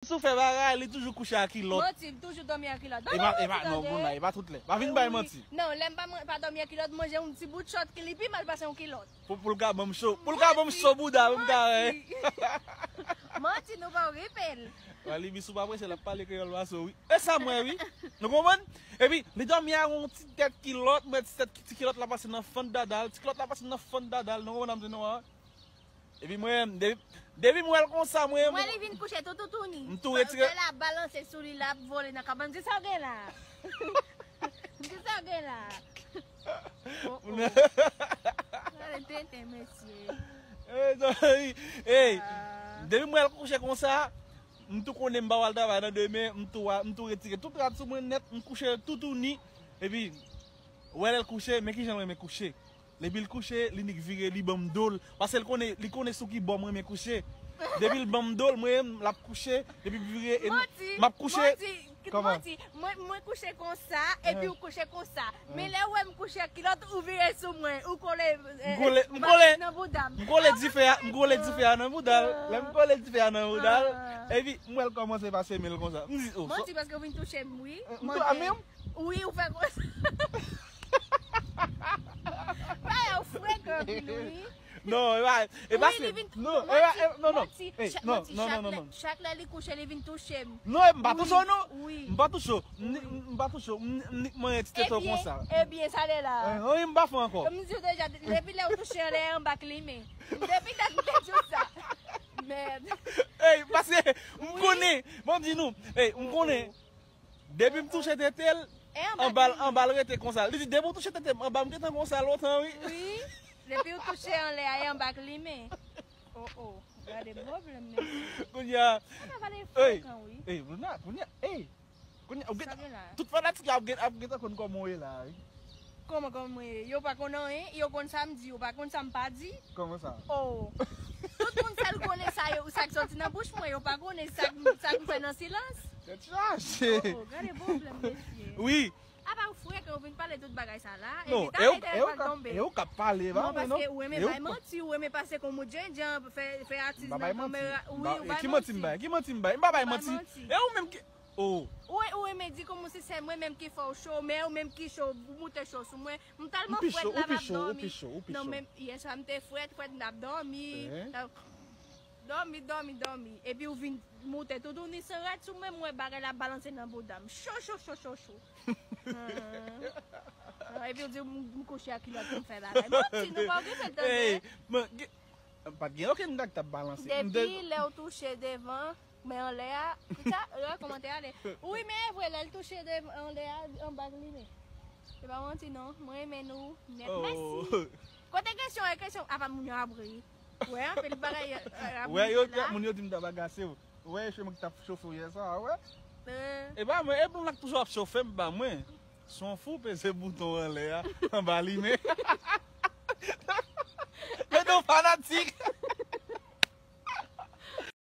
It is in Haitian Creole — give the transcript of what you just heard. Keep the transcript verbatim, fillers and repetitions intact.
Sou fè bagay, li toujou kouche ak kilòt. Manti, m toujou dòmi an kilòt. E pa, e pa, non, moun la, e pa tout lè. Pa vin bay manti. Non, lè m pa, pa dòmi an kilòt, manje yon ti bout chòt ki li pi mal pase yon kilòt. Pou, pou l ka ban m cho. Pou l ka ban m cho bouda, pou m ka wè. Manti, nou pa repel. Wali Bisou pa prese, l ap pale kreyòl pa so, wi. E sa mwen, wi. Nou konprann? Epi, li dòmi ak yon ti tèt kilòt, mwen ti tèt, ti kilòt la pase nan fann dada l, ti kilòt la pase nan fann dada l, nou konprann sa m di nou an? Epi mwen, depi, depi m wè l konsa, mwen. Mwen li vin kouche tou toutouni. M tou retire. Fè l ap balanse sou li, l ap vole nan kabann. Di sa w gen la. Di sa w gen la. Oh, oh. Gade tenten, mesye. Ey, depi m wè l kouche konsa, m tou konnen m pa pral travay nan demen, m tou, m tou retire tout rad sou mwen nèt, m kouche toutouni. Epi, wè lè l kouche, men kijan l renmen kouche. Depi l kouche, li nik vire, li ban m do l. Paske l konnen, li konnen sou ki bò mwen renmen kouche. Depi l ban m do l, mwen, l ap kouche. Depi l vire, e m ap kouche. Kòman? Manti, mwen, mwen kouche konsa, epi ou kouche konsa. Men lè ou wè m kouche ak kilòt, ou vire sou mwen, ou kole, eh, m kole, m kole nan bouda m. M kole dife a, m kole dife a nan bouda l. Lè m kole dife a nan bouda l, epi m wè l kòmanse pase men l konsa. M di, oh. Manti, paske ou vin touche m, wi. M tou a men m. Wi, ou fè konsa. Bagay ou frekan anpil, wi. Non, e pa, e pa se, non, e pa, e, non, non. Ey, non, non, non, non, non. Chak lè li kouche, li vin touche m. Non, e m pa touche w, non. M pa touche w. M pa touche w. M nik manyen ti tete w konsa. Ebyen, sa lè la. Wi, m pa fè ankò. M di w deja, depi lè ou touche anlè, anba k limen. Depi dat m te di w sa. Mèd. Ey, paske m konnen, bon, di nou, ey, m konnen. Depi m touche tete l, anba l, anba l rete konsa. Li di, depi w touche tete m, anba m gentan konsa lontan, wi. Wi, depi w touche anlè a, e anba k limen. Oh, oh, gade pwoblèm, mesye. Kounye a, ey, ey, kounye a, kounye a, ey, kounye a, tout fanatik yo ap gen, ap gentan konn kòman w ye la, wi. Kòman, kòman mwen ye? Yo pa konn anyen, yo konn sa m di, yo pa konn sa m pa di. Kòman sa? Oh. Tout moun sèl konnen sa yo, sa k soti nan bouch mwen, yo pa konnen sa, sa m fè nan silans. Tèt chaje. Oh, oh, gade pwoblèm, mesye. Wi. Apa ou frekan, ou vin pale tout bagay sa la? Non, e ou, e ou k ap, e ou k ap pale, pa mwen, non. Paske ou renmen bay manti, ou renmen pase kon mout jènjan, fè, fè atis nan kanmera. Wi, ou bay manti. Ki manti m bay? Ki manti m bay? M pa bay manti. E ou menm ki, oh. Ou, ou renmen di kòmanse se mwen menm ki fè w cho, men ou menm ki cho, ou moute cho sou mwen. M tèlman frèt la, m ap dòmi. Non, men yè swa m te frèt, frèt, m t ap dòmi. Dòmi, dòmi, dòmi. Epi ou vin moute toutouni san rad sou mwen, m wè bagay la balanse nan bouda m. Cho, cho, cho, cho, cho. Epi ou di m, m kouche ak kilòt pou m fè bagay. Manti, nou pa okipe l tande. Pa t gen okenn nèg k t ap balanse. Depi lè w touche devan, men anlè a, kisa, lè kòmantè a ale. Wi, men e vre, lè l touche devan, anlè a, anba k limen. Se pa manti, non. Mwen renmen nou nèt. Mèsi. Kote kesyon, e kesyon, apa moun yo ap ri. Wè, anpil bagay, ap ri la. Wè, yo, moun yo di m t ap agase w. Wè, e se mwen ki t ap chofe w yè swa, wè. E pa mwen, e moun la k toujou ap chofe m, pa mwen. Se yon fou peze bouton anlè a, anba limen. Men nou fanatik.